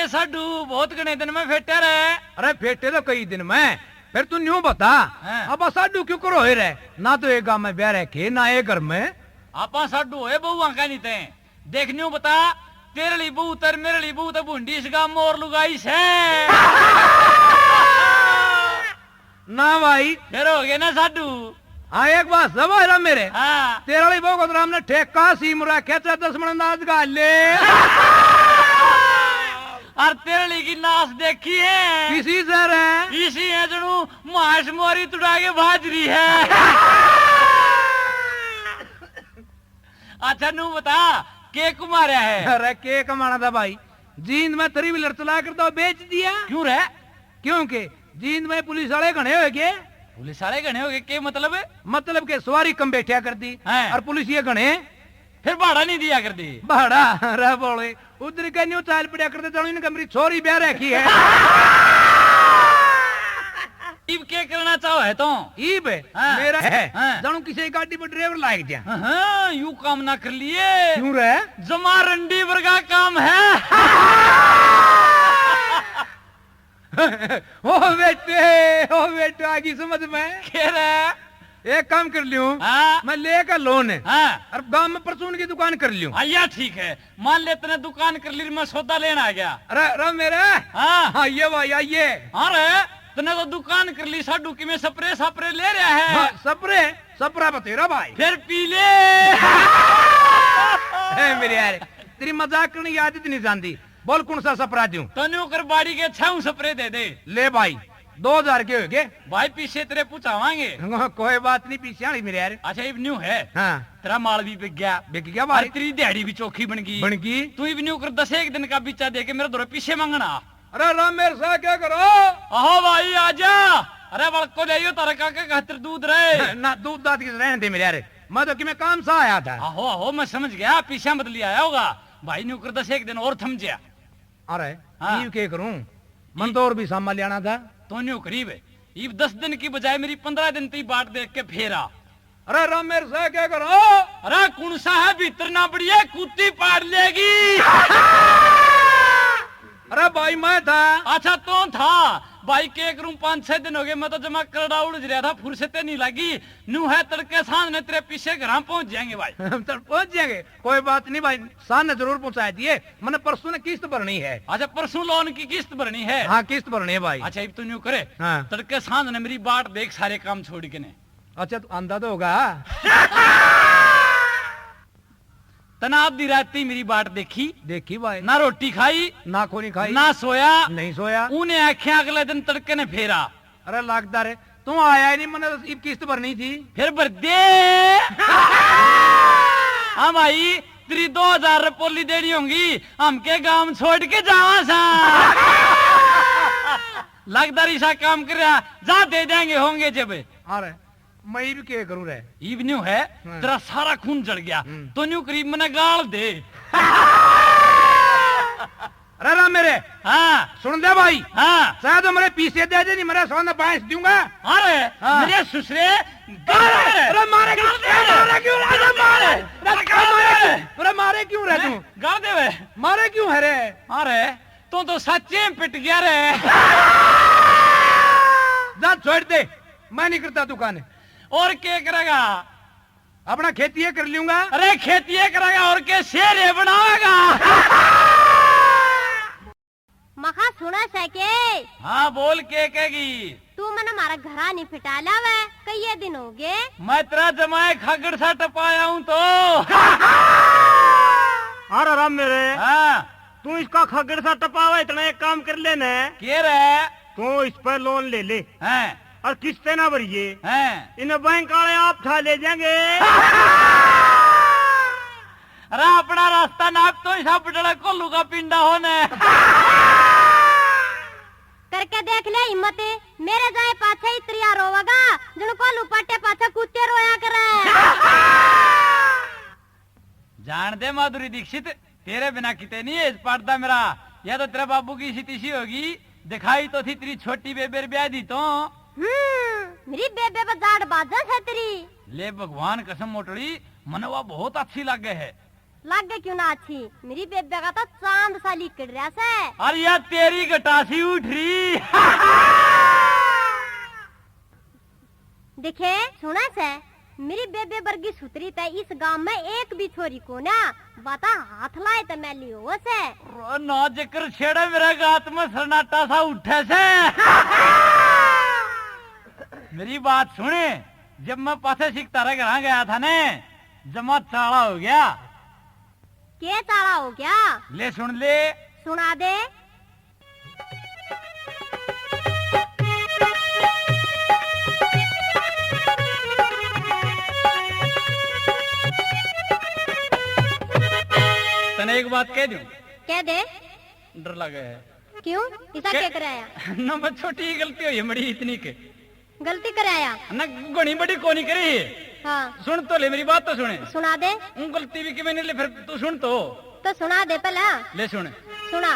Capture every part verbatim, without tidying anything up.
साडू, बहुत घणे दिन में फेट्या रे। अरे फेटे तो कई दिन में, फिर तू न्यू बता, हाँ। अब साडू क्यों करो है रे? ना तो एक गांव में ब्याह रखे, ना एक घर में। आपा साडू होए बहुआ का नहीं ते। देख न्यू बता, तेरली बहू तर मेरली बहू तो भूंडी इस गांव में और लुगाई से। ना भाई। फिर हो गए ना साडू। हाँ, एक बात समझ रहा मेरे। हाँ। तेरली बहू को तो हमने ठेका सी मुरा खेचा दस मन अंदाज का ले। और तेरली की नाश देखी है? किसी से रे? इसी है जणू मांस मोरी तुड़ा के भाज रही है। अच्छा, नू बता, के कमा रहा है? अरे, के कमाना था भाई, जींद में थ्री व्हीलर चला कर तो बेच दिया। क्यों रे? क्योंकि जींद में पुलिस वाले घणे हो गए। पुलिस वाले घणे हो गए, के मतलब? मतलब के सवारी कम बैठा कर दी। हैं। और पुलिस ये घणे। फिर भाड़ा नहीं दिया कर दी। भाड़ा? अरे बोले, उधर के न्यू चाल पड़ा करते, जानो इनका मेरी छोरी ब्याह रखी है। इब के करना चाहो है तो? इब? हाँ। मेरा है। हाँ। जानो किसी गाड़ी पर ड्राइवर लाग जा। हाँ, हाँ, यू काम ना कर लिए। क्यों रे? जमा रंडी वर्गा काम है। ओ बेटे, ओ बेटे, आ गई समझ में। के रे? एक काम कर लियो, हाँ। मैं लेकर लोन है। हाँ। और गांव में परचून की दुकान कर लियो। हाँ, या ठीक है। मान ले तने दुकान कर ली, मैं सौदा लेन आ गया। अरे, अरे मेरे। हाँ। हाँ, ये भाई, आइए। हाँ रे, तने तो दुकान कर ली, साडू की में स्प्रे, स्प्रे ले रहा है। हाँ, स्प्रे, स्प्रा बतेरा भाई। फिर पी ले। ए, मेरे यार, तेरी मजाक करने की आदत नहीं जानती। बोल, कौन सा स्प्रा दूं? तो न्यू कर, बाड़ी के छह स्प्रे दे दे। ले भाई, दो हजार के हो गए। भाई, पीछे तेरे पूछावांगे। हाँ, कोई बात नहीं, पीछे आली मेरे यार। अच्छा, इब न्यू है। हाँ। तेरा माल भी बिक गया। बिक गया भाई। और तेरी दिहाड़ी भी चोखी बन गई। बन गई। तू इब न्यू कर, दस एक दिन का बिचा दे के मेरे धोरे पीछे मांगना। अरे राम मेरे सा क्या करो? आहो भाई, आजा। अरे बड़को ले आइयो, तारे काका खातिर दूध रहे। ना, दूध दाद की रहने दे मेरे यार, मैं तो कि मैं काम सा आया था। आहो, आहो, मैं समझ गया, पीछे बदली आया होगा। भाई, न्यू कर, दस एक दिन और थम जा। अरे, हाँ। इब के करूं? मन तो और भी सामान ले आना था। तो न्यू करीब, इब दस दिन की बजाय मेरी पन्द्रह दिन ती बाट देख के फेर आ। अरे राम मेरे से क्या करो? अरे कौन सा है भीतर ना बढ़िया, कुत्ती पाड़ लेगी। अरे भाई मैं था। अच्छा तो था। भाई के करूं, पाँच छह दिन हो गए, मैं तो जमा करड़ा उलझ रहा था, फुर्सत नहीं लगी। न्यू है तड़के सांझ ने तेरे पीछे घर पहुंच जाएंगे भाई। हम तो पहुंच जाएंगे। कोई बात नहीं भाई, सांझ ने जरूर पहुंचा दिए। मैंने परसों ने किस्त भरनी है। अच्छा, परसों लोन की किस्त भरनी है? हाँ, किस्त भरनी है भाई। अच्छा, इब तो न्यू करे। हाँ। तड़के सांझ ने मेरी बाट देख, सारे काम छोड़ के ने। अच्छा, तू आंदा तो होगा। तना आधी रात ही मेरी बाट देखी। देखी भाई। ना रोटी खाई, ना खोनी खाई। ना सोया। नहीं सोया। उन्हें आख्या अगले दिन तड़के ने फेरा। अरे लागदा रे, तू आया ही नहीं, मैंने इब किस्त भरनी थी। फिर भर दे। हाँ भाई, तेरी दो हजार रुपये पोली देनी होंगी, हम के गांव छोड़ के जावा सा। लागदा रे सा काम कर रहा, जा दे देंगे होंगे जब। अरे मैं इब के करूं रे? इब न्यू है, हाँ। तेरा सारा खून जल गया, हम्म। तो न्यू करीब मैंने गाल दे। अरे राम मेरे। हाँ। सुन दे भाई। हाँ। चाहे तो मेरे पीछे दे दे, नहीं मेरे सामने बांस दूंगा। अरे, हाँ। मेरे ससुरे, गाल दे। अरे मारे क्यों? गाल दे। अरे मारे क्यों? अरे मारे। अरे गाल दे। अरे मारे क्यों रे तू? गाल दे बे। मारे क्यों है रे? अरे, तू तो सच्चे में पिट गया रे। जा छोड़ दे, मैं नहीं करता दुकान। और के करेगा? अपना खेती ये कर लूंगा। अरे खेती ये करेगा और के शेर ये बनावेगा। मखा सुना सै के? हाँ बोल, के कहेगी? तू मने मारा घरा नहीं फिटा लावे, कई दिन हो गए। मैं तेरा जमाए खागड़ सा टपाया हूँ तो। अरे राम मेरे। हाँ। तू इसका खागड़ सा टपावा, इतना एक काम कर लेने। के रे? तू इस पर लोन ले ले। हैं। और किस्तें ना भरिए। हैं। इन्हें बैंक वाले आप ठा ले जाएंगे। अरे अपना रास्ता नाप तो हिसाब बटड़ा कोल्लू का पिंडा होने। करके देख ले हिम्मत, मेरे जाए पाछे ही तरिया रोवेगा, जण कोल्लू पाटे पाछे कुत्ते रोया करे। जान दे माधुरी दीक्षित, तेरे बिना किते नहीं है इस पाटदा मेरा। या तो तेरे बाबू की इसी तिसी होगी, दिखाई तो थी तेरी छोटी बेबे रे ब्याह दी तो। हम्म, मेरी बेबे पर जाड़ बाजा है तेरी। ले भगवान कसम मोटड़ी, मने वा बहुत अच्छी लागे है। लागे क्यों ना अच्छी, मेरी बेबे का तो चांद सा लिकड़ रहा से। अरे यार, तेरी गटासी उठ रही। देखे, सुना से, मेरी बेबे बरगी सुतरी ते इस गांव में एक भी छोरी कोन्या, बाता हाथ लाए ते मैली हो से। रो ना, जेकर छेड़े मेरा गात में सन्नाटा सा उठे से। मेरी बात सुने, जब मैं पाछे सिख तारे घरां गया था ने, जमा चाला हो गया। के चाला हो गया? ले सुन ले। सुना दे। तने एक बात कह दूं? कह दे। डर लगे है। क्यों? इसा के-, क्या कराया? ना, बस छोटी गलती हुई है, मड़ी इतनी के। गलती कराया? ना, घणी बड़ी कोनी करी। हाँ। सुन तो ले, मेरी बात तो सुने। सुना दे। ऊं गलती भी किमें नहीं ले, फिर तू सुन तो। तो सुना दे पहला। ले सुन। सुना।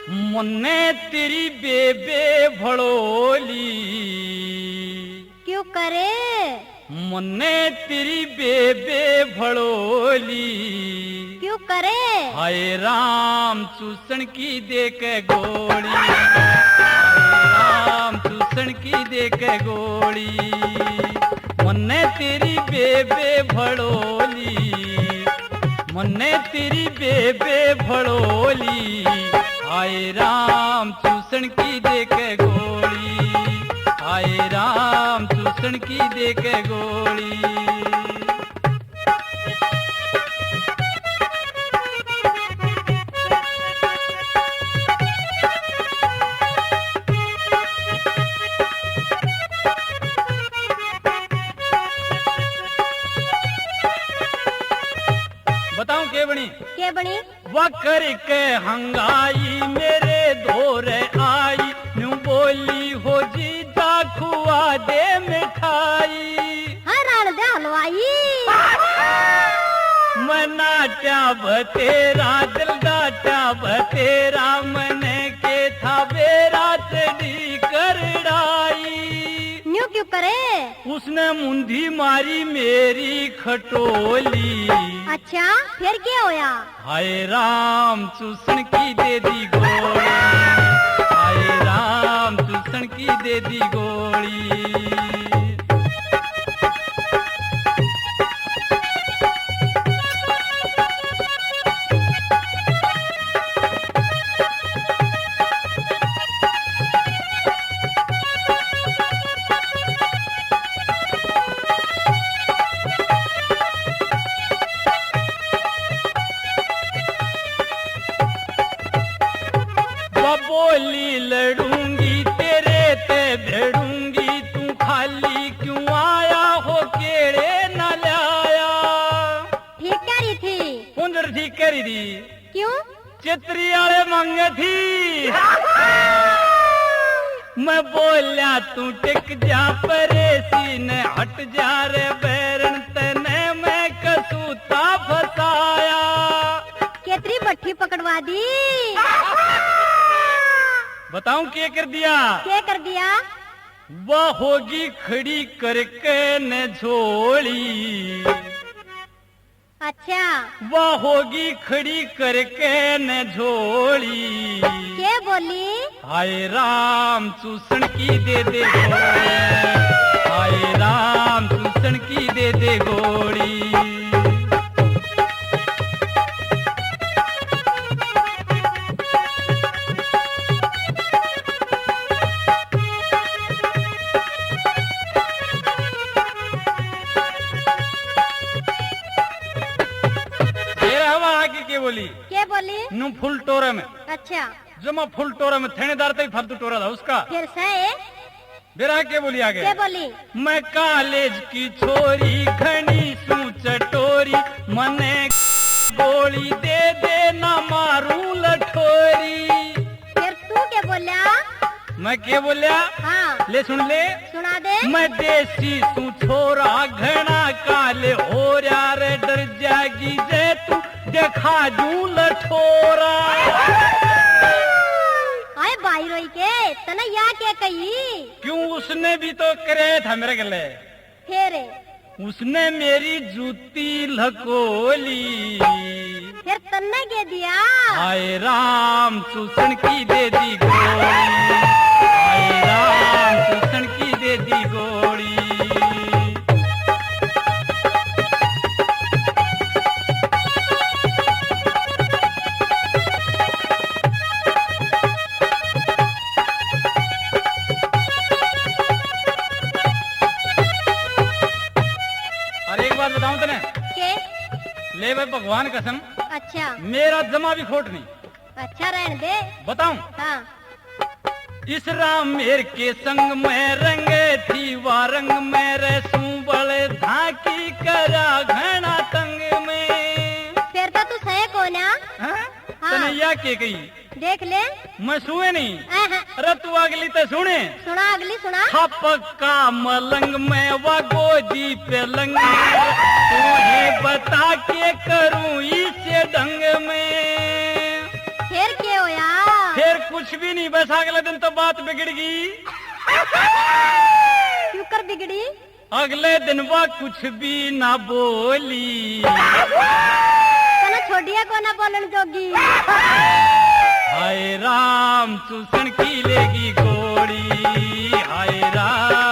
मन्ने तेरी बेबे भड़ोली। क्यों करे? मन्ने तेरी बेबे भड़ोली। क्यों करे? हाय राम, चूसण की दे के गोली। हाय राम, चूसण की दे के गोली। मन्ने तेरी बेबे भड़ोली। मन्ने तेरी बेबे भड़ोली। हाय राम, चूसण की दे के गोली। हाय राम, चूसण की दे के गोली। बताऊं के बनी? के बनी? वा करके हंगाई मेरे धोरे आई, न्यू बोली, हो जीजा खुआ दे मिठाई। हाँ, राण दे हलवाई। मैं नाट्या बतेरा, दिल डाट्या बतेरा, मने के था बेरा चढ़ी करड़ाई। न्यू क्यों करे? उसने मुंधी मारी मेरी खटोली। अच्छा, फिर क्या होया? हाय राम, चूसण की दे दी गोली। हाय राम, चूसण की दे दी गोली। बबोली लड़ूंगी, तेरे ते भिड़ूंगी, तू खाली क्यों आया हो, केड़े ना ल्याया। ठीक कह रही थी। पुंजर ठीक कह रही थी। क्यों? चेतरी आले मांगे थी। मैं बोल्या तू टिक जा, परेसी ने हट जा रे बैरन, तने मैं कसूता फसाया। केतरी भट्ठी पकड़वा दी। बताऊं के कर दिया? के कर दिया? वह होगी खड़ी करके न झोली। अच्छा। वह होगी खड़ी करके न झोली। के बोली? हाय राम चूसण की दे दे गोली, हाय राम चूसण की दे दे गोली। तेरा हवा आगे के बोली? के बोली? न्यू फुल टोरे में। अच्छा। जमा फुल टोरे में थानेदार तक फालतू टोरा था उसका। फिर सही। बेरा के बोली आगे? के बोली? मैं कॉलेज की छोरी घणी सू चटोरी, मने गोली दे दे ना मारू लठोरी। फिर तू के बोल्या? मैं के बोल्या? हाँ। ले सुन ले। सुना दे। मैं देसी तू छोरा घणा काले हो रहा रे, डर जाएगी जे तू देखा जू लठोरा। हाय भाई रोई के, तने या के कही? क्यों, उसने भी तो करे था मेरे गले। फिर? उसने मेरी जूती लकोली। फिर तन्ने के दिया? हाय राम, चूसण की दे दी गोली। हाय राम, चूसण की दे दी गोली। अरे, एक बात बताऊं तने? के? ले भाई, भगवान कसम। अच्छा। मेरा जमा भी खोट नहीं। अच्छा, रहन दे। बताऊं? हाँ। इस राम मेर के संग में रंग थी, वा रंग में रसूं बल धाकी करा घना तंग में। फिर तो तू सही को ना। हाँ? हाँ। तने या के कही? देख ले। मैं सुए नहीं। अहं। अरे तू अगली ते सुने। सुना अगली, सुना। खप का मलंग में वा गोदी पे लंग, तू ही बता के करूं इसे ढंग में। फिर के होया? फिर कुछ भी नहीं, बस अगले दिन तो बात बिगड़ गई। क्यों कर बिगड़ी? अगले दिन वा कुछ भी ना बोली। तने छोड़िया को ना बोलन जोगी। हाय राम, चूसण की लेगी गोली। हाय राम।